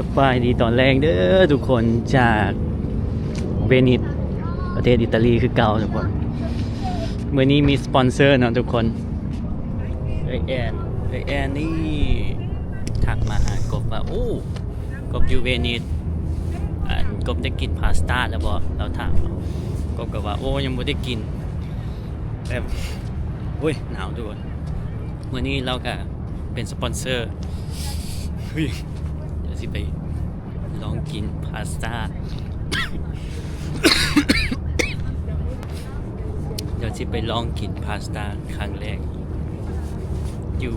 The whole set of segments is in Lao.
ສະບາຍດີຕອນແລງເດີທຸກຄົນ ຈາກເວນິສ ປະເທດອີຕາລີຄືເກົ່າທຸກຄົນ. ມື້ນີ້ມີສະປອນເຊີເນາະທຸກຄົນ. ເອື້ອຍແອນ ເອື້ອຍແອນນີ້ທັກມາຫາກົບວ່າ ໂອ້ ກົບຢູ່ເວນິສ ອັນ ກົບໄດ້ກິນພາສຕ້າແລ້ວບໍ່? ລາວຖາມ. ກົບກໍວ່າ ໂອ້ ຍັງບໍ່ໄດ້ກິນ. ແບບ ໂອ້ຍ ໜາວໂດດ. ມື້ນີ້ລາວກະເປັນສະປອນເຊີ. ເຮີ້ຍ ດຽວຊິໄປລອງກິນພາສຕ້າ ດຽວຊິໄປລອງກິນພາສຕ້າຄັ້ງແລກຢູ່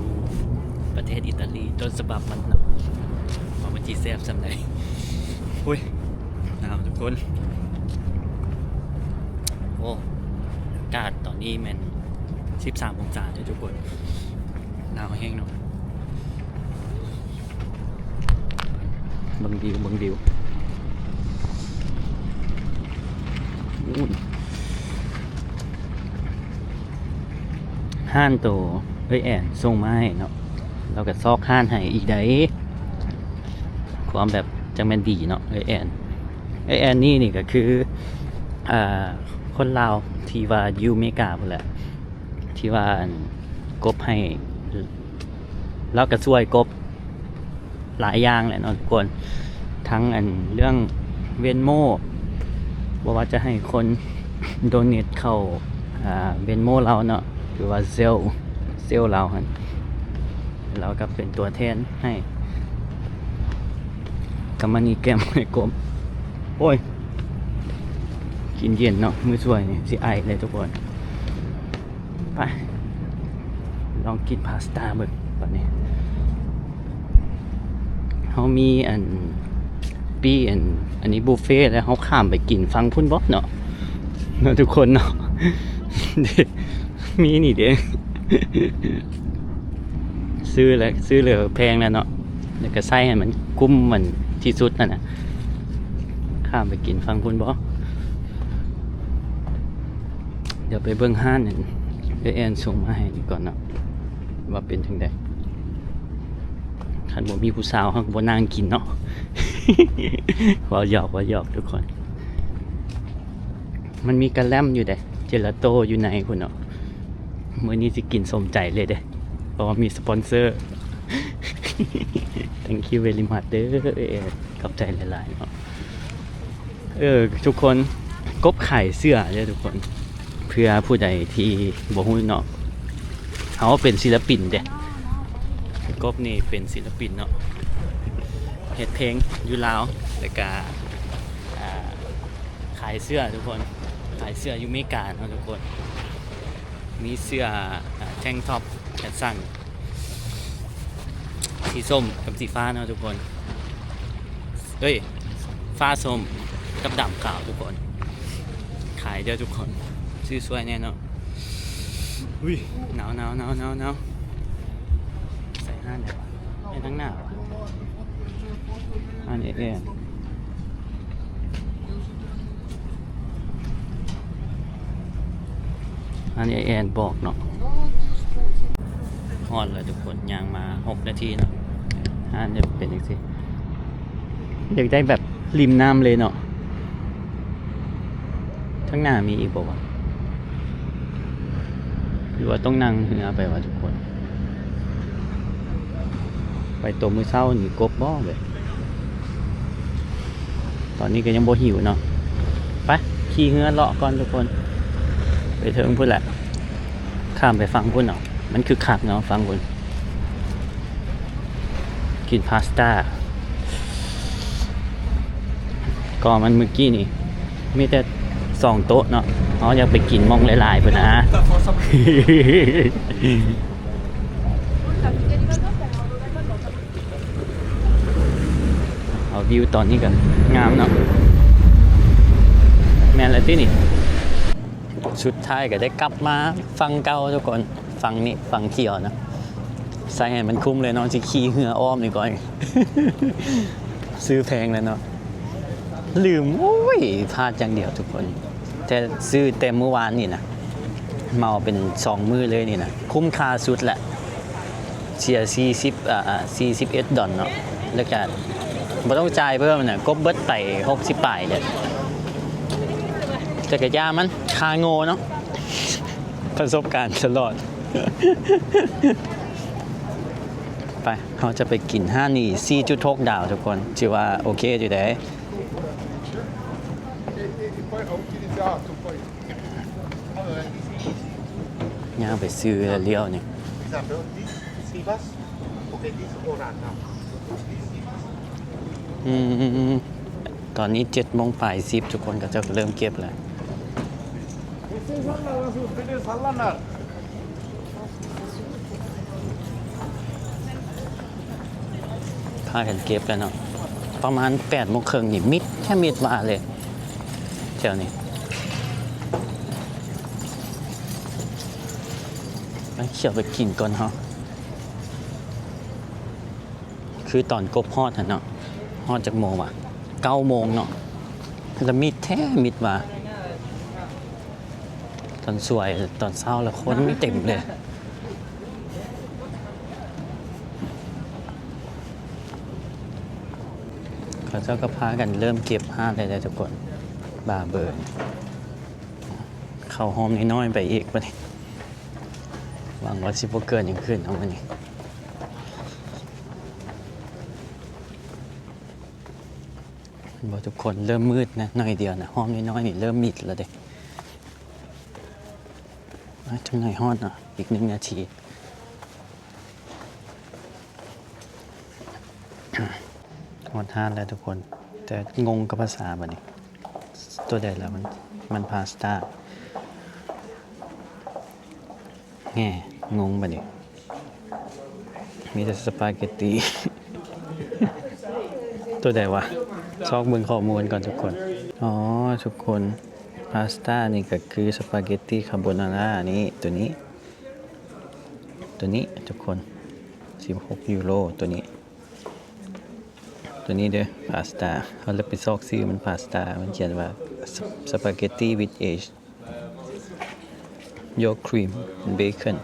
ປະເທດອີຕາລີ ຕົ້ນສະບັບມັນເນາະ ວ່າມັນຊິແຊບສ່ຳໃດ. ໂອ້ຍ ໜາວທຸກຄົນ. ໂອ້ ອາກາດຕອນນີ້ແມ່ນສິບສາມອົງສາເດີທຸກຄົນ. ໜາວແຮງເນາະ. ເບິ່ງວິວ ເບິ່ງວິວ. ໂອ້ຍ ຮ້ານໂຕເອື້ອຍແອນສົ່ງມາໃຫ້ເນາະ ລາວກໍຊອກຮ້ານໃຫ້ອີກໃດ໋. ຄວາມແບບຈັ່ງແມ່ນດີເນາະ ເອື້ອຍແອນ. ເອື້ອຍແອນນີ້ ນີ້ກໍຄື ອ່າ ຄົນລາວທີ່ວ່າຢູ່ເມກາພຸ້ນແຫຼະ ທີ່ວ່າ ອັນ ກົບໃຫ້ ລາວກໍຊ່ວຍກົບຫຼາຍຢ່າງແຫຼະເນາະທຸກຄົນ ທັງ ອັນ ເລື່ອງ Venmo ບໍ່ວ່າຈະໃຫ້ຄົນ donate ເຂົ້າ ອ່າ Venmo ລາວເນາະ ຫຼືວ່າ Zelle Zelle ລາວຫັ້ນ ລາວກໍເປັນຕົວແທນໃຫ້ ກຳມະນີແກມໃຫ້ກົບ. ໂອ້ຍ ກິນເຢັນເນາະ ມື້ຊ່ວຍນີ້ ຊິໄອເລີຍທຸກຄົນ. ໄປ ລອງກິນພາສຕ້າເບິ່ງບາດນີ້. ເຮົາມີອັນປີ້ອັນ ອັນນີ້ບຸບເຟແລ້ວ ເຮົາຂ້າມໄປກິນຝັ່ງພຸ້ນບໍ່ເນາະ ເນາະທຸກຄົນເນາະ. ມີນີ້ເດ້ ຊື້ແລ້ວ ຊື້ແລ້ວແພງແລ້ວເນາະ ແລ້ວກໍໃຊ້ໃຫ້ມັນກຸ້ມມັນທີ່ສຸດຫັ້ນນະ. ຂ້າມໄປກິນຝັ່ງພຸ້ນບໍ່? ດຽວໄປເບິ່ງຮ້ານນັ້ນ ເອື້ອຍແອນສົ່ງມາໃຫ້ກ່ອນເນາະ ວ່າເປັນຈັ່ງໃດ. ຄັນບໍ່ມີຜູ້ສາວ ເຮົາກໍບໍ່ນັ່ງກິນເນາະ. ເວົ້າຫຍອກ ເວົ້າຫຍອກທຸກຄົນ. ມັນມີກະແລັມຢູ່ເດ້ ເຈລາໂຕ້ຢູ່ໃນພຸ້ນເນາະ. ມື້ນີ້ຊິກິນສົມໃຈເລີຍເດ້ ເພາະວ່າມີສະປອນເຊີ. Thank you very much ເດີ ຂອບໃຈຫຼາຍໆເນາະ. ເອີ ທຸກຄົນ ກົບຂາຍເສື້ອເດີທຸກຄົນ ເພື່ອຜູ້ໃດທີ່ບໍ່ຮູ້ເນາະ ເຮົາເປັນສິລະປິນເດ້. ກົບນີ້ເປັນສິລະປິນເນາະ ເຮັດເພງຢູ່ລາວ ແລ້ວກະ ອ່າ ຂາຍເສື້ອທຸກຄົນ ຂາຍເສື້ອຢູ່ເມກາເນາະທຸກຄົນ. ມີເສື້ອ ອ່າ tank top ແຂນສັ້ນ ສີສົ້ມກັບສີຟ້າເນາະທຸກຄົນ ເອີຍ ຟ້າສົ້ມກັບດຳຂາວທຸກຄົນ. ຂາຍເດີທຸກຄົນ ຊື້ຊ່ວຍແດ່ເນາະ. ອຸ້ຍ ໜາວໆໆໆໆ. ໃສ່ຮ້ານໃດວະ? ໃຫ້ທາງໜ້າວະ? ຮ້ານເອແອນ ອັນນີ້ແອນບອກເນາະ. ຮອດແລ້ວທຸກຄົນ ຍ່າງມາຫົກນາທີເນາະ. ຮ້ານຈະເປັນຈັ່ງຊີ້ ຢາກໄດ້ແບບລິມນ້ຳເລີຍເນາະ. ທາງໜ້າມີອີກບໍ່ວະ ຫຼືວ່າຕ້ອງນັ່ງເຮືອໄປວະທຸກຄົນ? ໄປຕົວມື້ເຊົ້ານີ້ກົບບໍ່ເວີຍ? ຕອນນີ້ກໍຍັງບໍ່ຫິວເນາະ. ໄປ ຂີ່ເຮືອເລາະກ່ອນທຸກຄົນ ໄປເທິງພຸ້ນແຫຼະ ຂ້າມໄປຝັ່ງພຸ້ນເນາະ. ມັນຄຶກຄັກເນາະຝັ່ງພຸ້ນ. ກິນພາສຕ້າ ກໍມັນມື້ກີ້ນີ້ມີແຕ່ສອງໂຕະເນາະ. ເຮົາຢາກໄປກິນໝ່ອງຫຼາຍໆພຸ້ນນະ. ເອົາ ວິວຕອນນີ້ກໍງາມເນາະ. ແມ່ນແລ້ວຕິນີ້ ສຸດທ້າຍກໍໄດ້ກັບມາຝັ່ງເກົ່າທຸກຄົນ. ຝັ່ງນີ້ ຝັ່ງຂຽວນະ ໃສ່ໃຫ້ມັນຄຸ້ມເລີຍເນາະ. ຊິຂີ່ເຮືອອ້ອມນີ້ກ່ອນ ຊື້ແພງແລ້ວເນາະ ລືມ. ໂອ້ຍ ພາດຢ່າງດຽວທຸກຄົນ ແຕ່ຊື້ແຕ່ມື້ວານນີ້ນະ ເໝົາເປັນສອງມື້ເລີຍນີ້ນະ ຄຸ້ມຄ່າສຸດແຫຼະ. ເສຍສີ່ສິບ ເອີ ສີ່ສິບເອັດດອນເນາະ ແລ້ວກະ ບໍ່ຕ້ອງຈ່າຍເພີ່ມນະ ກົບເບິດໄປຫົກສິບປາຍເດ້. ຈັກກະຢ່າມັນ ຄ່າໂງ່ເນາະ ປະສົບການຕະຫຼອດ. ໄປ ເຮົາຈະໄປກິນຮ້ານນີ້ ສີ່ຈຸດຫົກດາວທຸກຄົນ ຖືວ່າໂອເຄຢູ່ເດ້. ຍ່າງໄປຊື້ແລ້ວລ້ຽວນີ້. ອືມ ຕອນນີ້ເຈັດໂມງປາຍສິບ ທຸກຄົນ ເຂົາເຈົ້າກໍເລີ່ມເກັບແລ້ວ. ພາກັນເກັບແລ້ວເນາະ ປະມານແປດໂມງເຄິ່ງນີ້ ມິດແທ້ມິດວ່າເລີຍແຖວນີ້. ໄປ ຂ້ອຍໄປກິນກ່ອນເຮົາ ຄືຕອນກົບຮອດຫັ້ນເນາະ ຮອດຈັກໂມງວະ ເກົ້າໂມງເນາະ ລະມິດແທ້ມິດວ່າ. ຕອນສວຍ ຕອນເຊົ້າລະຄົນເຕັມເລີຍ. ເຂົາເຈົ້າກໍພາກັນເລີ່ມເກັບຮ້ານແລ້ວເດ້ທຸກຄົນ ບາເບີ. ເຂົ້າຮ່ອມນ້ອຍໆໄປອີກບັດນີ້ ຫວັງວ່າຊິບໍ່ເກີດຫຍັງຂຶ້ນເນາະມື້ນີ້. ເຫັນບໍ່ທຸກຄົນ ເລີ່ມມືດນະ ໜ້ອຍດຽວນະ ຮ່ອມນ້ອຍໆນີ້ເລີ່ມມິດແລ້ວເດ້. ອາ ຈັກໜ້ອຍຮອດເນາະ ອີກໜຶ່ງນາທີ ຮອດຮ້ານແລ້ວທຸກຄົນ ແຕ່ງົງກັບພາສາບັດນີ້ ຕົວໃດລະ ມັນ ມັນພາສຕ້າ ແຮ່ ງົງບັດນີ້ ມີແຕ່ສະປາເກັດຕີ. ຕົວໃດວະ ຊອກເບິ່ງຂໍ້ມູນກ່ອນທຸກຄົນ. ອໍ ທຸກຄົນ ພາສຕ້ານີ້ກໍຄືສະປາເກັດຕີຄາໂບນາຣານີ້ ຕົວນີ້ ຕົວນີ້ທຸກຄົນ ສິບຫົກຢູໂຣ ຕົວນີ້ ຕົວນີ້ເດີ ພາສຕ້າ. ເຮົາເລີຍໄປຊອກຊື່ມັນ ພາສຕ້າ ມັນຂຽນວ່າ Spaghetti with egg, yolk, cream and bacon.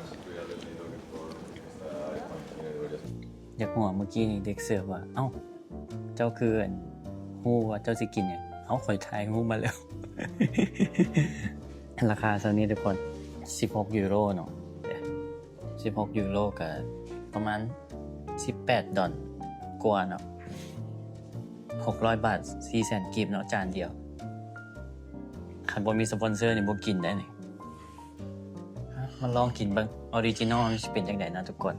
ຢາກຮູ້ວ່າມື້ກີ້ນີ້ເດັກເສີບວ່າ ເອົ້າ ເຈົ້າຄື ອັນ ຮູ້ວ່າເຈົ້າຊິກິນຫຍັງ? ເອົ້າ ຂ້ອຍຖ່າຍຮູບມາແລ້ວ. ລາຄາສ່ຳນີ້ທຸກຄົນ ສິບຫົກຢູໂຣເນາະ ສິບຫົກຢູໂຣກະປະມານສິບແປດດອນກວ່າເນາະ ຫົກຮ້ອຍບາດ ສີ່ແສນກີບເນາະ ຈານດຽວ. ຄັນບໍ່ມີສະປອນເຊີນີ້ບໍ່ກິນໄດ໋ນີ້. ມາລອງກິນເບິ່ງ ອໍຣິຈິນອລມັນຊິເປັນຈັ່ງໃດເນາະທຸກຄົນ.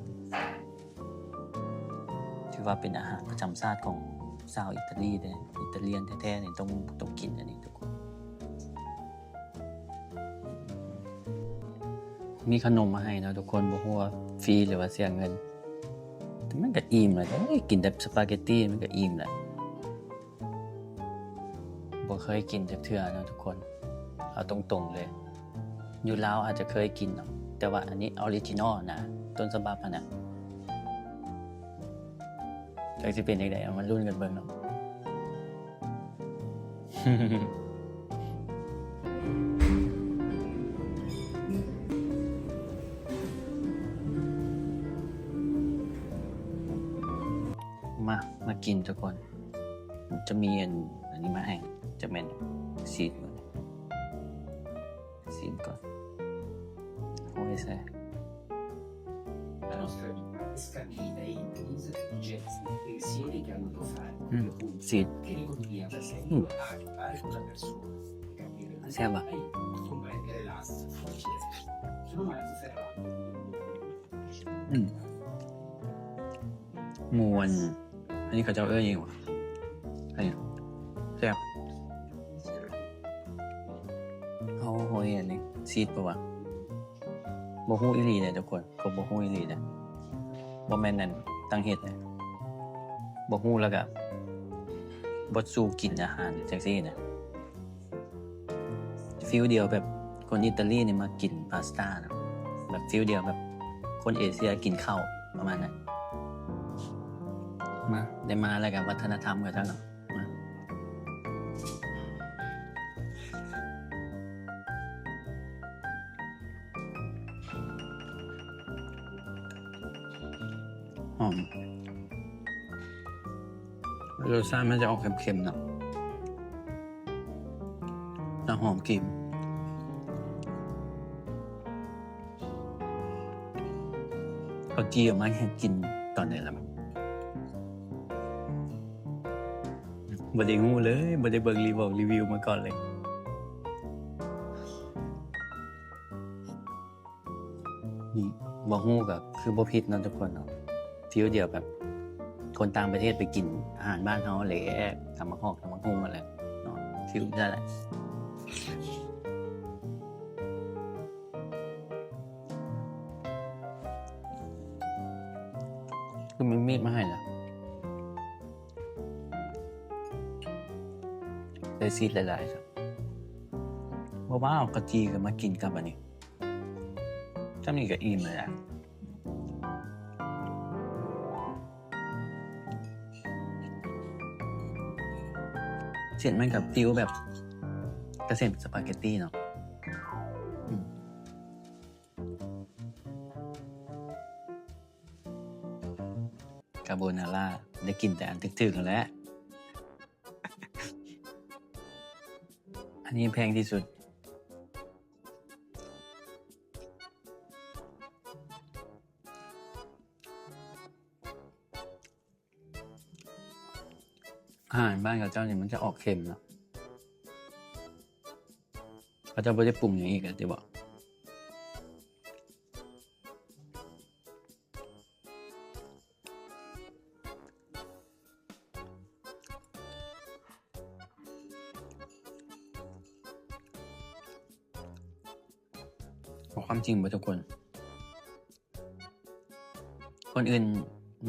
ຖືວ່າເປັນອາຫານປະຈຳຊາດຂອງຊາວອີຕາລີເດ້ ອີຕາລຽນແທ້ໆນີ້ຕ້ອງ ຕ້ອງກິນອັນນີ້ທຸກຄົນ. ມີຂະໜົມມາໃຫ້ເນາະທຸກຄົນ ບໍ່ຮູ້ວ່າຟຣີຫຼືວ່າເສຍເງິນ ແຕ່ມັນກະອີ່ມແລ້ວເດ້ ກິນແຕ່ສະປາເກັດຕີມັນກະອີ່ມແລ້ວ. ບໍ່ເຄີຍກິນຈັກເທື່ອເນາະທຸກຄົນ ເອົາຕົງໆເລີຍ. ຢູ່ລາວອາດຈະເຄີຍກິນເນາະ ແຕ່ວ່າອັນນີ້ອໍຣິຈິນອລນະ ຕົ້ນສະບັບຫັ້ນນະ. ຈັກຊິເປັນຈັ່ງໃດ ເອົາມາລຸ້ນກັນເບິ່ງເນາະ. ມາ ມາກິນທຸກຄົນ. ຈະມີອັນ ອັນນີ້ມາໃຫ້ ຈະແມ່ນຊີສ ຊີມກ່ອນ ໂອ້ຍ ໃສ່ ອືມ ຊີສ ອືມ ແຊບຫວາ? ອືມ ໝູອັນ ອັນນີ້ເຂົາເຈົ້າເອີ້ນຫຍັງຫວາ? ອັນນີ້ແຊບ. ໂອ້ໂຫ ອັນນີ້ຊີສບໍ່ຫວາ? ບໍ່ຮູ້ອີ່ຫຼີເດ້ທຸກຄົນ ກໍບໍ່ຮູ້ອີ່ຫຼີເດ້. ບໍ່ແມ່ນອັນ ຕ່າງເຮັດເດ້ ບໍ່ຮູ້ ແລ້ວກະບໍ່ສູ້ກິນອາຫານຈັ່ງຊີ້ນະ. ຟີລດຽວແບບຄົນອີຕາລີນີ້ມັກກິນພາສຕ້ານະ ແບບຟີລດຽວແບບຄົນເອເຊຍກິນເຂົ້າປະມານນັ້ນ. ມາ ໄດ້ມາແລ້ວກະວັດທະນະທຳເຂົາເຈົ້າເນາະ ມາ. ຫອມ. ເອີ ລົດຊາດມັນຈະອອກເຄັມໆເນາະ ແລ້ວຫອມກິ່ນ. ເຂົາຈີ່ອອກມາໃຫ້ກິນຕອນໃດລະ? ບໍ່ໄດ້ຮູ້ເລີຍ ບໍ່ໄດ້ເບິ່ງຣີວອກຣີວິວມາກ່ອນເລີຍ. ອືມ ບໍ່ຮູ້ກໍຄືບໍ່ຜິດເນາະທຸກຄົນເນາະ ຟີລດຽວແບບຄົນຕ່າງປະເທດໄປກິນອາຫານບ້ານເຮົາແຫຼະ ຕຳບັກຫອກຕຳບັກຫຸ່ງຫັ້ນແຫຼະເນາະ ຟີລນັ້ນແຫຼະ. ຄືມີມີດມາໃຫ້ນະ ໄດ້ຊີດຫຼາຍໆ ບໍ່ວ່າເອົາເຂົ້າຈີ່ກໍມາກິນກັບອັນນີ້ ຊ່ຳນີ້ກໍອີ່ມແລ້ວ. ເສັ້ນມັນກໍຟີລແບບ ກໍເສັ້ນສະປາເກັດຕີເນາະ ອືມ ຄາໂບນາຣາ ໄດ້ກິນແຕ່ອັນຖືກໆຫັ້ນແຫຼະ ອັນນີ້ແພງທີ່ສຸດ. ອາຫານບ້ານເຂົາເຈົ້ານີ້ມັນຈະອອກເຄັມເນາະ ເຂົາເຈົ້າບໍ່ໄດ້ປຸງຫຍັງອີກແລ້ວຕິບໍ? ເອົາຄວາມຈິງເບິດທຸກຄົນ ຄົນອື່ນ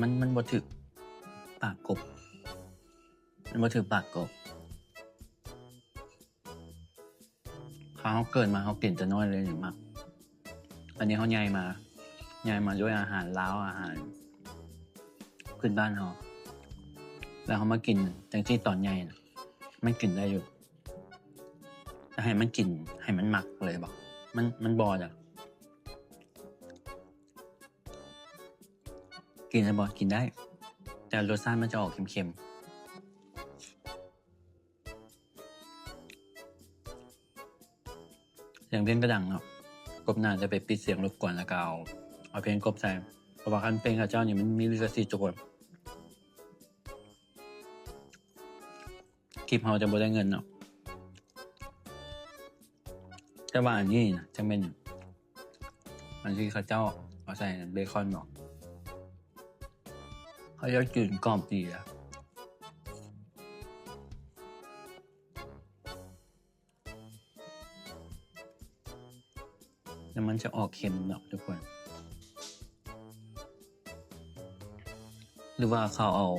ມັນ ມັນບໍ່ຖືກປາກກົບ ມັນບໍ່ຖືກປາກກົບ. ເຮົາເກີດມາເຮົາກິນແຕ່ນ້ອຍເລີຍນີ້ມັກ ອັນນີ້ເຮົາໃຫຍ່ມາ ໃຫຍ່ມາດ້ວຍອາຫານລາວ ອາຫານພື້ນບ້ານເຮົາ ແລ້ວເຮົາມາກິນຈັ່ງຊີ້ຕອນໃຫຍ່ນະ ມັນກິນໄດ້ຢູ່ ແຕ່ໃຫ້ມັນກິນ ໃຫ້ມັນມັກເລີຍບໍ? ມັນ ມັນບໍ່ດອກ. ກິນໄດ້ບໍ່? ກິນໄດ້ ແຕ່ລົດຊາດມັນຈະອອກເຄັມໆ. ສຽງເພງກໍດັງເນາະ ກົບໜ້າຈະໄປປິດສຽງລົບກວນ ແລ້ວກໍເອົາ ເອົາເພງກົບໃສ່ ເພາະວ່າຄັນເພງເຂົາເຈົ້ານີ້ມັນມີລິຂະສິດທຸກຄົນ. ຄລິບເຮົາຈະບໍ່ໄດ້ເງິນເນາະ ແຕ່ວ່າອັນນີ້ນະ ຈັກແມ່ນຫຍັງ ອັນທີ່ເຂົາເຈົ້າເອົາໃສ່ເບຄອນເນາະ ເຂົາເຈົ້າຈືນກອບດີລະ. ແລ້ວມັນຈະອອກເຄັມເນາະທຸກຄົນ ຫຼືວ່າເຂົາເອົາ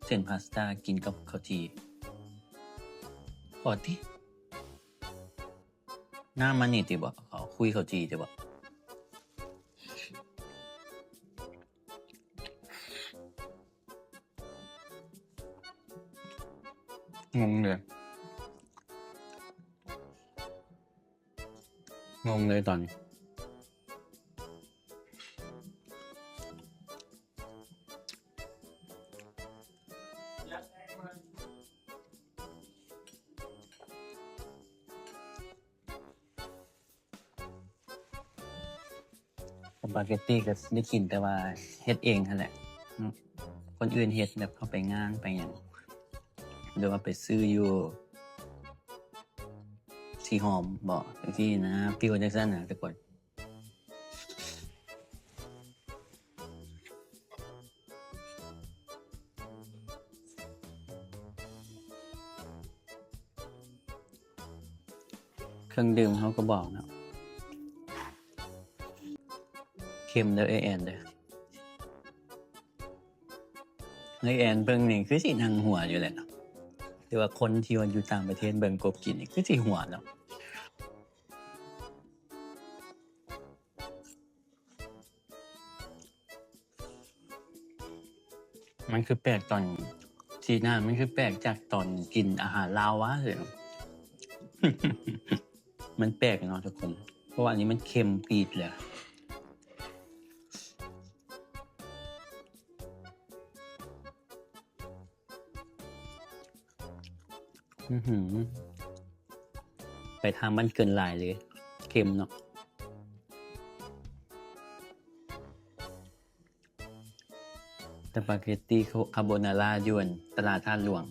ເສັ້ນພາສຕ້າກິນກັບເຂົ້າຈີ່ ພໍຕິ ນ້ຳມັນນີ້ຕິບໍ ເຂົາຄຸຍເຂົ້າຈີ່ຕິບໍ? ງົງເລີຍ ງົງເລີຍຕອນນີ້. ສະປາເກັດຕີກໍໄດ້ກິນແຕ່ວ່າເຮັດເອງຫັ້ນແຫຼະເນາະ ຄົນອື່ນເຮັດແບບເຮົາໄປງານໄປຫຍັງ ຫຼືວ່າໄປຊື້ຢູ່ສີຫອມບໍ ຈັ່ງຊີ້ນະ ຟີລຈັ່ງຊັ້ນນະທຸກຄົນ. ເຄື່ອງດື່ມເຮົາກໍບອກເນາະ ເຄັມເດີເອື້ອຍແອນເດີ ເອື້ອຍແອນເບິ່ງນີ້ຄືຊິນັ່ງຫົວຢູ່ແຫຼະເນາະ ຫຼືວ່າຄົນທີ່ວ່າຢູ່ຕ່າງປະເທດເບິ່ງກົບກິນນີ້ຄືຊິຫົວເນາະ. ມັນຄືແປກຕອນ ສີໜ້າມັນຄືແປກຈາກຕອນກິນອາຫານລາວວະ ມັນແປກເນາະທຸກຄົນ ເພາະວ່າອັນນີ້ມັນເຄັມປີດແລ້ວ. ອືຫື ໄປທາງບ້ານເກີນຫຼາຍເລີຍ ເຄັມເນາະ. ສະປາເກັດຕີຄາໂບນາຣາ ຢູ່ອັນຕະຫຼາດທາດຫຼວງ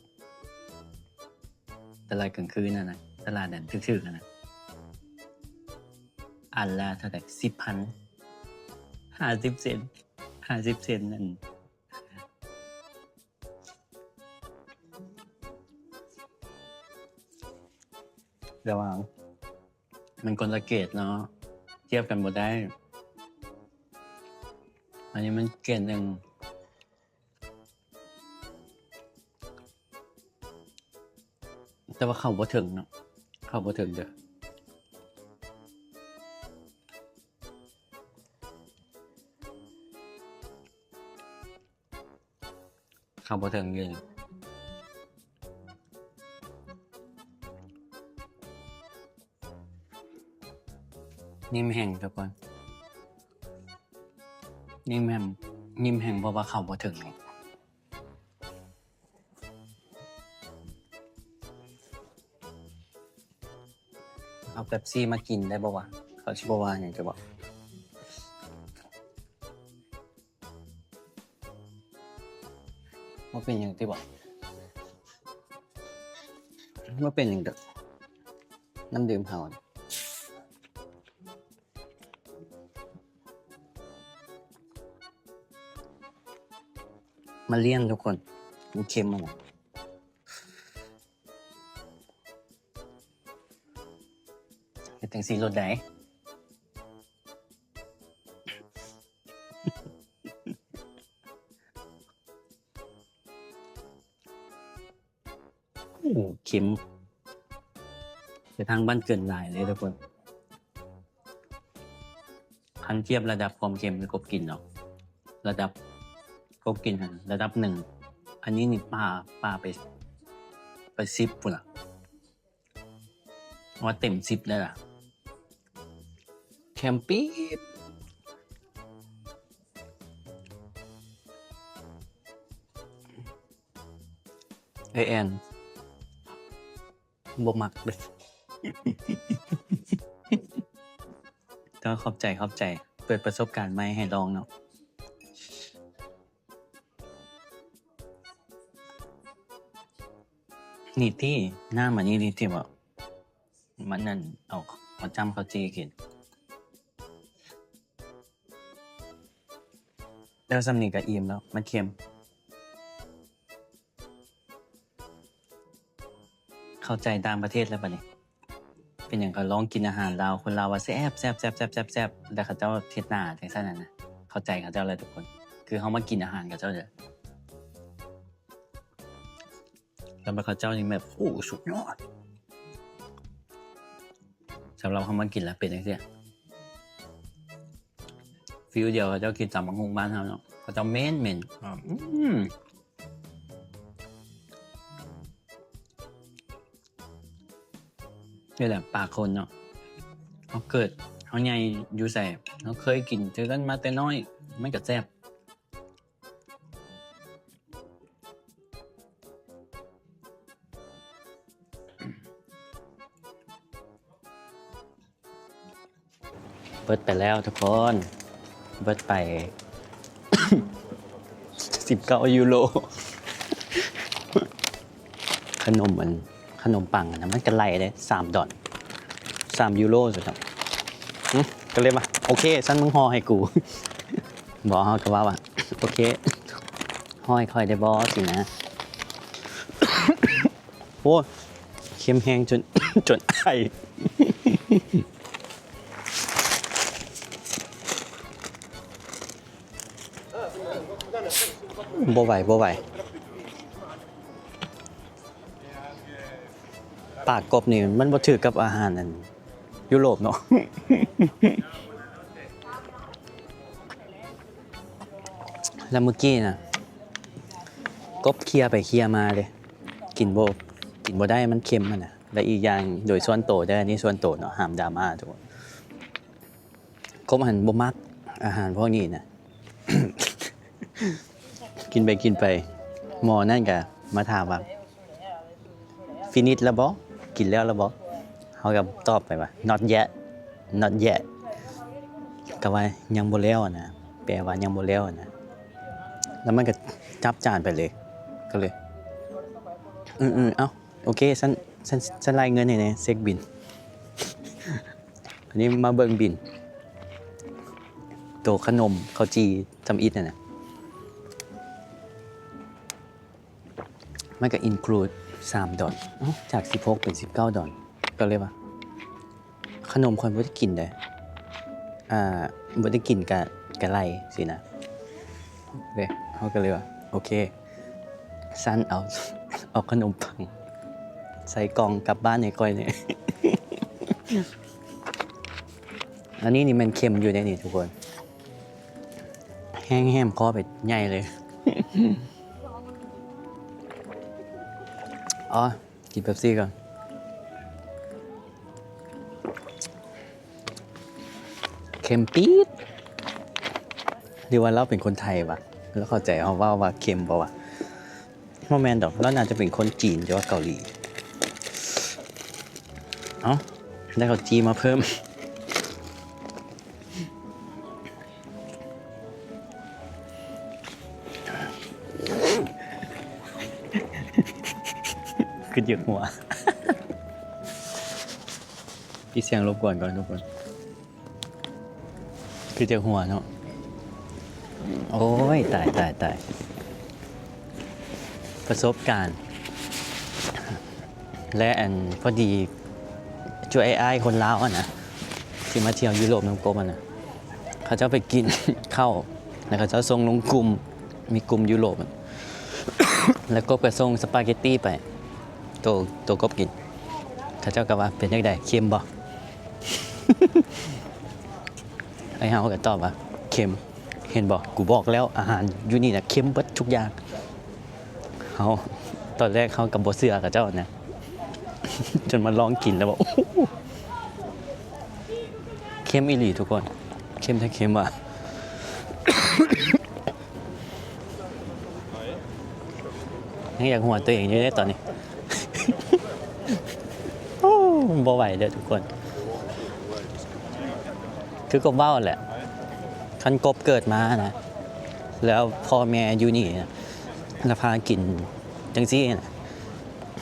ຕະຫຼາດກາງຄືນຫັ້ນນະ ຕະຫຼາດອັນຖືກໆຫັ້ນນະ ອັນລະເທົ່າໃດ ສິບພັນ ຫ້າສິບເຊັນ ຫ້າສິບເຊັນນັ້ນ. ແຕ່ວ່າມັນຄົນລະເກຣດເນາະ ທຽບກັນບໍ່ໄດ້ ອັນນີ້ມັນເກຣດໜຶ່ງ ແຕ່ວ່າເຂົ້າບໍ່ເຖິງເນາະ ເຂົ້າບໍ່ເຖິງເດີ້. ເຂົ້າບໍ່ເຖິງຢູ່ ຍິ້ມແຮງທຸກຄົນ ຍິ້ມແຮງ ຍິ້ມແຮງ ເພາະວ່າເຂົ້າບໍ່ເຖິງ. ເອົາເປັບຊີມາກິນໄດ້ບໍ່ວະ? ເຂົາຊິບໍ່ວ່າຫຍັງຕິບໍ? ບໍ່ເປັນຫຍັງຕິບໍ? ບໍ່ເປັນຫຍັງດອກ ນ້ຳດື່ມເຮົາ. ມາລຽນທຸກຄົນ ມັນເຄັມຫັ້ນນະ ເຮັດຈັ່ງຊີ້ໂລດໃດ. ໂອ້ ເຄັມ ໄປທາງບ້ານເກີນຫຼາຍເລີຍທຸກຄົນ. ຄັນທຽບລະດັບຄວາມເຄັມກັບກົບກິນເນາະ ລະດັບກົບກິນຫັ້ນລະດັບໜຶ່ງ ອັນນີ້ນີ້ປາ ປາໄປ ໄປສິບພຸ້ນລະ. ວ່າເຕັມສິບເລີຍລະ ເຄັມປີດ. ເອີຍແອນ ບໍ່ມັກເດ້ ແຕ່ວ່າຂອບໃຈ ຂອບໃຈ ເປີດປະສົບການໃໝ່ໃຫ້ລອງເນາະ. ນີ້ຕິ ນ້ຳອັນນີ້ຕິ ທີ່ວ່າມັນນັ້ນ ເອົາ ເອົາຈ້ຳເຂົ້າຈີ່ກິນ ແລ້ວສ່ຳນີ້ກໍອີ່ມແລ້ວ ມັນເຄັມ. ເຂົ້າໃຈຕ່າງປະເທດແລ້ວບັດນີ້ ເປັນຫຍັງກໍລອງກິນອາຫານລາວ ຄົນລາວວ່າແຊບໆ ແລ້ວເຂົາເຈົ້າເຮັດໜ້າຈັ່ງຊັ້ນຫັ້ນນະ ເຂົ້າໃຈເຂົາເຈົ້າແລ້ວທຸກຄົນ ຄືເຮົາມາກິນອາຫານເຂົາເຈົ້າເດີ ແລ້ວບັດເຂົາເຈົ້ານີ້ແບບ ໂອ້ ສຸດຍອດ. ສຳລັບເຮົາມາກິນແລ້ວເປັນຈັ່ງຊີ້ ຟີລດຽວເຂົາເຈົ້າກິນຕຳບັກຫຸ່ງບ້ານເຮົາເນາະ ເຂົາເຈົ້າເໝັນໆ ອືມ ນີ້ແຫຼະປາກຄົນເນາະ ເຮົາເກີດເຮົາໃຫຍ່ຢູ່ໃສ ເຮົາເຄີຍກິນຄືກັນມາແຕ່ນ້ອຍ ມັນກໍແຊບ. ເບິດໄປແລ້ວທຸກຄົນ ເບິດໄປສິບເກົ້າຢູໂຣ. ຂະໜົມອັນ ຂະໜົມປັງອັນນັ້ນມັນກໍໄລ່ເດ້ ສາມດອນ ສາມຢູໂຣຊັ້ນເນາະ. ຫຶ ກໍເລີຍວ່າ ໂອເຄ ຊັ້ນມຶງຫໍ່ໃຫ້ກູ. ບໍ່ ເຮົາກໍເວົ້າວ່າ ໂອເຄ ຫໍ່ໃຫ້ຂ້ອຍໄດ້ບໍ່ ຊີ້ນະ. ໂອ້ ເຄັມແຮງຈົນ ຈົນໄອ. ບໍ່ໄຫວ ບໍ່ໄຫວ. ປາກກົບນີ້ມັນບໍ່ຖືກກັບອາຫານອັນຢູໂຣບເນາະ. ແລ້ວມື້ກີ້ນະ ກົບເຄຍໄປເຄຍມາເດ້ ກິນບໍ່ ກິນບໍ່ໄດ້ ມັນເຄັມຫັ້ນນະ. ແລະ ອີກຢ່າງໂດຍສ່ວນໂຕເດີ ອັນນີ້ສ່ວນໂຕເນາະ ຫ້າມດຣາມາທຸກຄົນ. ກົບຫັ້ນບໍ່ມັກອາຫານພວກນີ້ນະ ກິນໄປກິນໄປ ໝໍນັ້ນກະມາຖາມວ່າ finish ແລ້ວບໍ່? ກິນແລ້ວແລ້ວບໍ່? ເຮົາກໍຕອບໄປວ່າ not yet, not yet ກໍວ່າຍັງບໍ່ແລ້ວນະ, ແປວ່າຍັງບໍ່ແລ້ວນະ. ແລ້ວມັນກໍຈັບຈານໄປເລີຍ, ກໍເລີຍ ເອີໆ ເອົ້າ ໂອເຄ ຊັ້ນ ຊັ້ນ ຊັ້ນໄລ່ເງິນໃຫ້ແດ່ ເຊັກບິນ. ອັນນີ້ມາເບິ່ງບິນ ໂຕຂະໜົມເຂົ້າຈີ່ທຳອິດຫັ້ນນະ. ມັນກໍ include ສາມດອນ, ເອົ້າ ຈາກສິບຫົກເປັນສິບເກົ້າດອນ. ກໍເລີຍວ່າ ຂະໜົມຂ້ອຍບໍ່ໄດ້ກິນເດ້, ອ່າ ບໍ່ໄດ້ກິນກະ ກະໄລ່ຊີ້ນະ. ເດ້ ເຮົາກໍເລີຍວ່າ ໂອເຄ ຊັ້ນເອົາ ເອົາຂະໜົມປັງໃສ່ກ່ອງກັບບ້ານໃຫ້ຂ້ອຍແດ່. ອັນນີ້ນີ້ແມ່ນເຄັມຢູ່ເດ້ນີ້ທຸກຄົນ, ແຮງແຮມຄໍໄປໃຫຍ່ເລີຍ. ອໍ ກິນເປັບຊີກ່ອນ. ເຄັມປີດ. ຫຼືວ່າລາວເປັນຄົນໄທວະ? ລາວເຂົ້າໃຈເຮົາເວົ້າວ່າເຄັມບໍ່ວະ? ບໍ່ແມ່ນດອກ, ລາວໜ້າຈະເປັນຄົນຈີນ ຫຼືວ່າເກົາຫຼີ. ເອົ້າ ໄດ້ເຂົ້າຈີ່ມາເພີ່ມ. ຄືຢາກຫົວ. ປິດສຽງລົບກວນກ່ອນທຸກຄົນ. ຄືຈະຫົວເນາະ. ໂອ້ຍ ຕາຍ ຕາຍ ຕາຍ. ປະສົບການ ແລະ ອັນ ພໍດີ ຈຸອ້າຍໆ ຄົນລາວຫັ້ນນະ ທີ່ມາທ່ຽວຢູໂຣບນຳກົບຫັ້ນນະ, ເຂົາເຈົ້າໄປກິນເຂົ້າ ແລ້ວເຂົາເຈົ້າສົ່ງລົງກຸ່ມ ມີກຸ່ມຢູໂຣບ ແລ້ວກົບກໍສົ່ງສະປາເກັດຕີໄປ ໂຕ ໂຕກົບກິນ. ເຂົາເຈົ້າກໍວ່າ ເປັນຈັ່ງໃດ ເຄັມບໍ່? ອ້າຍເຮົາກໍຕອບວ່າ ເຄັມ. ເຫັນບໍ່ ກູບອກແລ້ວ ອາຫານຢູ່ນີ້ນະ ເຄັມເບິດທຸກຢ່າງ. ເຮົາ ຕອນແລກເຮົາກໍບໍ່ເຊື່ອເຂົາເຈົ້ານະ ຈົນມາລອງກິນແລ້ວວ່າ ໂອ້ໂຫ ເຄັມອີ່ຫຼີທຸກຄົນ, ເຄັມແທ້ເຄັມວ່າ. ຍັງຢາກຫົວຕົວເອງຢູ່ເດ້ຕອນນີ້. ໂອ້ ບໍ່ໄຫວເດີ້ທຸກຄົນ. ຄືກົບເວົ້າແຫຼະ, ຄັນກົບເກີດມານະ ແລ້ວພໍ່ແມ່ຢູ່ນີ້ນະ ແລ້ວພາກິນຈັ່ງຊີ້ນະ,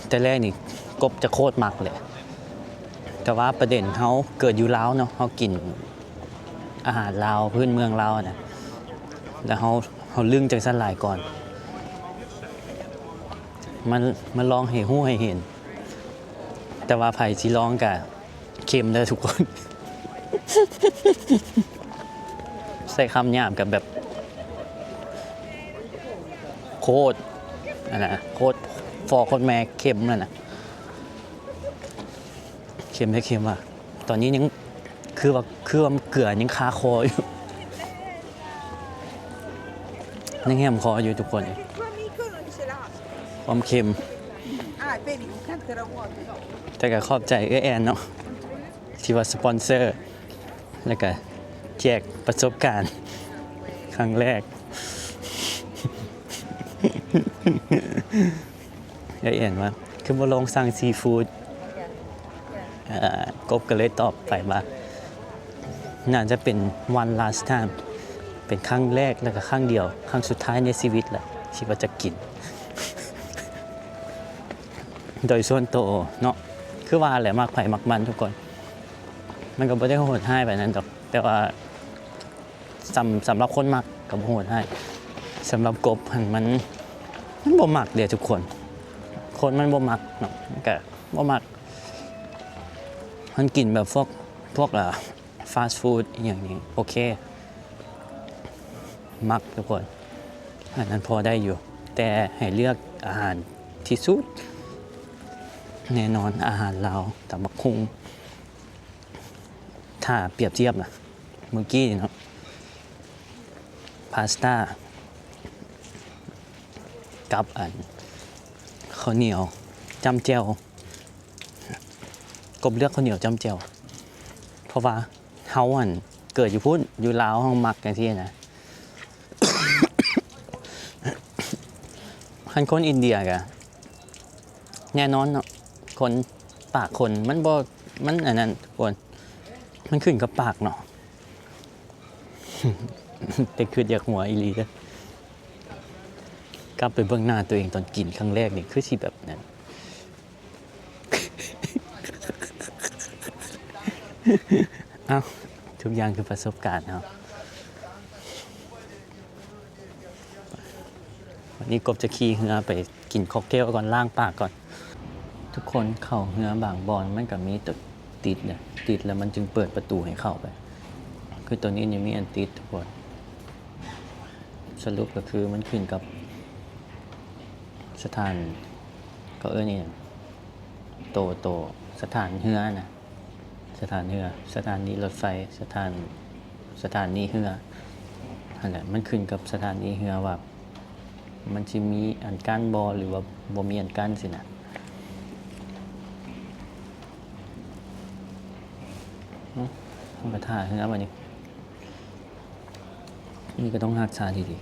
ແຕ່ແລກນີ້ກົບຈະໂຄດມັກເລີຍ. ແຕ່ວ່າປະເດັນເຮົາເກີດຢູ່ລາວເນາະ, ເຮົາກິນ ອາຫານລາວ ພື້ນເມືອງລາວນະ ແລ້ວເຮົາ ເຮົາລຶ້ງຈັ່ງຊັ້ນຫຼາຍກ່ອນ. ມາ ມາລອງໃຫ້ຮູ້ໃຫ້ເຫັນ, ແຕ່ວ່າໃຜຊິລອງກະເຄັມເດີ້ທຸກຄົນ. ໃຊ້ຄຳຫຍາບກັບແບບ ໂຄດ ອັນນະ ໂຄດພໍ່ໂຄດແມ່ເຄັມນັ້ນນະ. ເຄັມແທ້ເຄັມວ່າ ຕອນນີ້ຍັງ ຄືວ່າ ຄືວ່າເກືອຍັງຄາຄໍຢູ່ ຍັງແຫມຄໍຢູ່ທຸກຄົນ. ຄວາມເຄັມ ແຕ່ກໍຂອບໃຈເອື້ອຍແອນເນາະ ທີ່ວ່າສະປອນເຊີ ແລ້ວກໍແຈກປະສົບການຄັ້ງແລກ. ເອື້ອຍແອນວ່າ ຄືບໍ່ລອງສັ່ງຊີຟູດ? ເອີ ກົບກໍເລີຍຕອບໄປວ່າ ໜ້າຈະເປັນ one last time ເປັນຄັ້ງແລກ ແລ້ວກໍຄັ້ງດຽວ ຄັ້ງສຸດທ້າຍໃນຊີວິດລະ ທີ່ວ່າຈະກິນ. ໂດຍສ່ວນໂຕເນາະ ຄືວ່າແຫຼະ ມັກໃຜມັກມັນທຸກຄົນ, ມັນກໍບໍ່ໄດ້ໂຫດຮ້າຍປານນັ້ນດອກ ແຕ່ວ່າ ສຳ ສຳລັບຄົນມັກກໍບໍ່ໂຫດຮ້າຍ, ສຳລັບກົບຫັ້ນມັນ ມັນບໍ່ມັກເດ້ທຸກຄົນ. ຄົນມັນບໍ່ມັກເນາະ ມັນກໍບໍ່ມັກ. ມັນກິນແບບພວກ ພວກ ເອີ fast food ອີ່ຫຍັງນີ້ ໂອເຄ ມັກທຸກຄົນ, ອັນນັ້ນພໍໄດ້ຢູ່. ແຕ່ໃຫ້ເລືອກອາຫານທີ່ສຸດ ແນ່ນອນອາຫານລາວ ຕຳບັກຫຸ່ງ. ຖ້າປຽບທຽບນະ ມື້ກີ້ນີ້ເນາະ ພາສຕ້າກັບອັນ ເຂົ້າໜຽວຈ້ຳແຈ່ວ, ກົບເລືອກເຂົ້າໜຽວຈ້ຳແຈ່ວ ເພາະວ່າເຮົາຫັ້ນເກີດຢູ່ພຸ້ນ ຢູ່ລາວເຮົາມັກຈັ່ງຊີ້ນະ. ຄັນຄົນອິນເດຍກະ ແນ່ນອນເນາະ ຄົນ ປາກຄົນ ມັນບໍ່ ມັນອັນນັ້ນທຸກຄົນ ມັນຂຶ້ນກັບປາກເນາະ. ແຕ່ຄິດຢາກຫົວອີ່ຫຼີເດີ້ ກັບໄປເບິ່ງໜ້າຕົວເອງຕອນກິນຄັ້ງແລກນີ້ ຄືຊິແບບນັ້ນ. ເອົ້າ ທຸກຢ່າງຄືປະສົບການເຮົາ. ວັນນີ້ກົບຈະຂີ່ເຮືອໄປກິນຄອກເທວກ່ອນ ລ້າງປາກກ່ອນ. ທຸກຄົນ ເຂົ້າເຮືອບາງບ່ອນມັນກະມີໂຕຕິດເດ້ ຕິດແລ້ວມັນຈຶ່ງເປີດປະຕູໃຫ້ເຂົ້າໄປ. ຄືໂຕນີ້ຍັງມີອັນຕິດທຸກຄົນ. ສະຫຼຸບກະຄືມັນຂຶ້ນກັບສະຖານ ເຂົາເອີ້ນອີ່ຫຍັງ ໂຕ ໂຕສະຖານເຮືອນະ. ສະຖານເຮືອ ສະຖານນີລົດໄຟ ສະຖານ ສະຖານນີເຮືອຫັ້ນແຫຼະ. ມັນຂຶ້ນກັບສະຖານນີເຮືອວ່າ ມັນຊິມີອັນກັ້ນບໍ່ ຫຼືວ່າບໍ່ມີອັນກັ້ນຊີ້ນະ. ເອົ້າ ເຮົາກະຖ້າເຮືອບາດນີ້. ນີ້ກະຕ້ອງຮັກສາດີໆ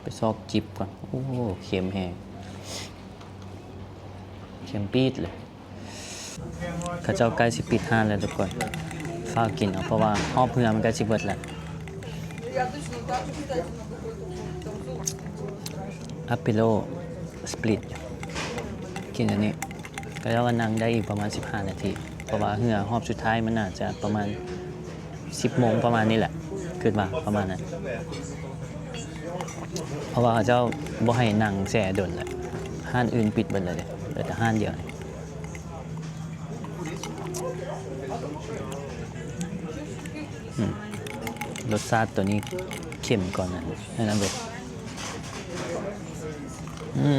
ໄປຊອກຈິບກ່ອນ. ໂອ້ ເຄັມແຮງ ເຄັມປີດເລີຍ. ເຂົາເຈົ້າໃກ້ຊິປິດຮ້ານແລ້ວທຸກຄົນ ຟ້າວກິນເອົາ ເພາະວ່າຮອບເຮືອມັນໃກ້ຊິເບິດແລ້ວ. ອາເປໂລ ສະປຣິດ ກິນອັນນີ້ ກະເຈົ້າວ່ານັ່ງໄດ້ອີກປະມານສິບຫ້ານາທີ ເພາະວ່າເຮືອຮອບສຸດທ້າຍມັນໜ້າຈະປະມານສິບໂມງປະມານນີ້ແຫຼະ ຄິດວ່າປະມານນັ້ນ. ເພາະວ່າເຂົາເຈົ້າບໍ່ໃຫ້ນັ່ງແຊ່ດົນແຫຼະ ຮ້ານອື່ນປິດເບິດເລີຍເດ້ ເຫຼືອແຕ່ຮ້ານດຽວນີ້. ອືມ ລົດຊາດໂຕນີ້ເຄັມກວ່ານັ້ນ ນັ້ນເລີຍ. ອື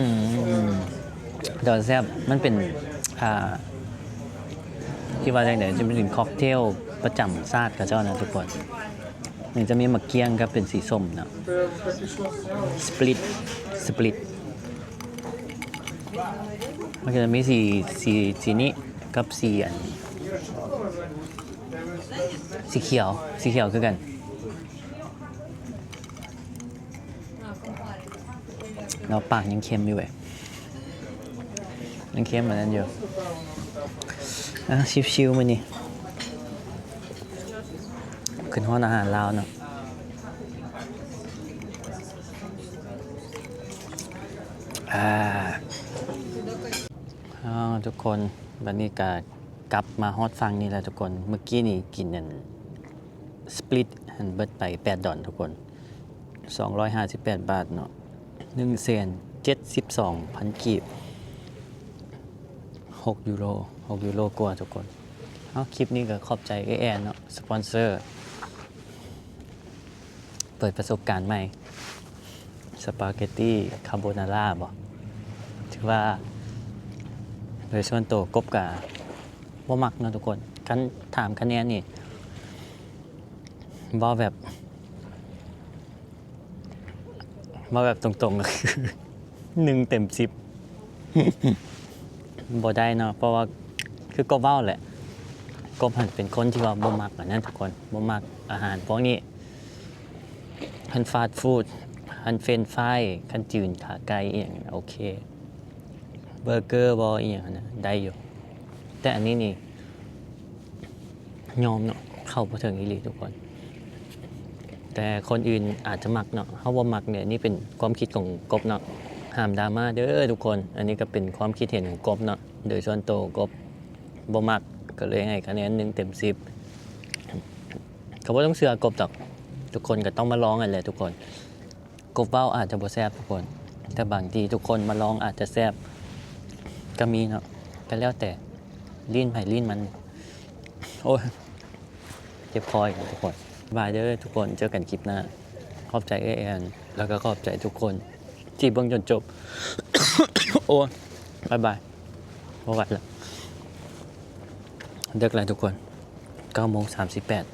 ມ ແຕ່ວ່າແຊບ ມັນເປັນ ອ່າ ທີ່ວ່າຈັ່ງໃດ ຈະເປັນຄອກເທວປະຈຳຊາດເຂົາເຈົ້ານະທຸກຄົນ. ມັນຈະມີໝາກກ້ຽງກັບເປັນສີສົ້ມເນາະ ສະປຣິດ ສະປຣິດ. ມັນກະຈະມີສີ ສີ ສີນີ້ກັບສີອັນ ສີຂຽວ ສີຂຽວຄືກັນ. ແລ້ວປາກຍັງເຄັມຢູ່ເວີຍ ຍັງເຄັມອັນນັ້ນຢູ່. ອ່າ ຊິວໆ ມື້ນີ້ ຄຶດຮອດອາຫານລາວເນາະ. ອ່າ ເອົາ ທຸກຄົນ ບາດນີ້ກະກັບມາຮອດຝັ່ງນີ້ແລ້ວທຸກຄົນ. ມື້ກີ້ນີ້ກິນອັນ ສະປຣິດຫັ້ນເບິດໄປແປດດອນທຸກຄົນ ສອງຮ້ອຍຫ້າສິບແປດບາດເນາະ ໜຶ່ງແສນເຈັດສິບສອງພັນກີບ ຫົກຢູໂຣ ຫົກຢູໂຣກວ່າທຸກຄົນ. ເອົາ ຄລິບນີ້ກະຂອບໃຈເອື້ອຍແອນເນາະ ສະປອນເຊີ ເປີດປະສົບການໃໝ່ ສະປາເກັດຕີຄາໂບນາຣາບໍ ຖືວ່າໂດຍສ່ວນໂຕກົບກະບໍ່ມັກເນາະທຸກຄົນ. ຄັນຖາມຄະແນນນີ້ ເວົ້າແບບ ເວົ້າແບບຕົງໆ ກະຄື ໜຶ່ງເຕັມສິບ ບໍ່ໄດ້ເນາະ ເພາະວ່າຄືກົບເວົ້າແຫຼະ ກົບຫັ້ນເປັນຄົນທີ່ວ່າບໍ່ມັກອັນນັ້ນທຸກຄົນ ບໍ່ມັກອາຫານພວກນີ້ ຄັນຟາດຟູດ ຄັນເຟຣນຟາຍ ຄັນຈືນຂາໄກ່ອີ່ຫຍັງ ໂອເຄ ເບີເກີບໍ ອີ່ຫຍັງຫັ້ນນະ ໄດ້ຢູ່. ແຕ່ອັນນີ້ນີ້ ຍອມເນາະ ເຂົ້າບໍ່ເຖິງອີ່ຫຼີທຸກຄົນ ແຕ່ຄົນອື່ນອາດຈະມັກເນາະ ເຮົາບໍ່ມັກເດ. ນີ້ເປັນຄວາມຄິດຂອງກົບເນາະ ຫ້າມດຣາມາເດີທຸກຄົນ. ອັນນີ້ກະເປັນຄວາມຄິດເຫັນຂອງກົບເນາະ ໂດຍສ່ວນໂຕກົບບໍ່ມັກ ກະເລີຍໃຫ້ຄະແນນໜຶ່ງເຕັມສິບ. ກະບໍ່ຕ້ອງເຊື່ອກົບດອກ ທຸກຄົນກະຕ້ອງມາລອງຫັ້ນແຫຼະທຸກຄົນ. ກົບເວົ້າອາດຈະບໍ່ແຊບທຸກຄົນ ແຕ່ບາງທີທຸກຄົນມາລອງອາດຈະແຊບກະມີເນາະ ກະແລ້ວແຕ່ ລີ້ນໃຜລີ້ນມັນ. ໂອ້ຍ ເຈັບຄໍອີກແລ້ວທຸກຄົນ. ບາຍເດີທຸກຄົນ ເຈີກັນຄລິບໜ້າ. ຂອບໃຈເອື້ອຍແອນ ແລ້ວກະຂອບໃຈທຸກຄົນທີ່ເບິ່ງຈົນຈົບ. ໂອ້ຍ ບາຍບາຍ ບໍ່ໄຫວແລ້ວ ເດິກແລ້ວທຸກຄົນ ເກົ້າໂມງສາມສິບແປດ.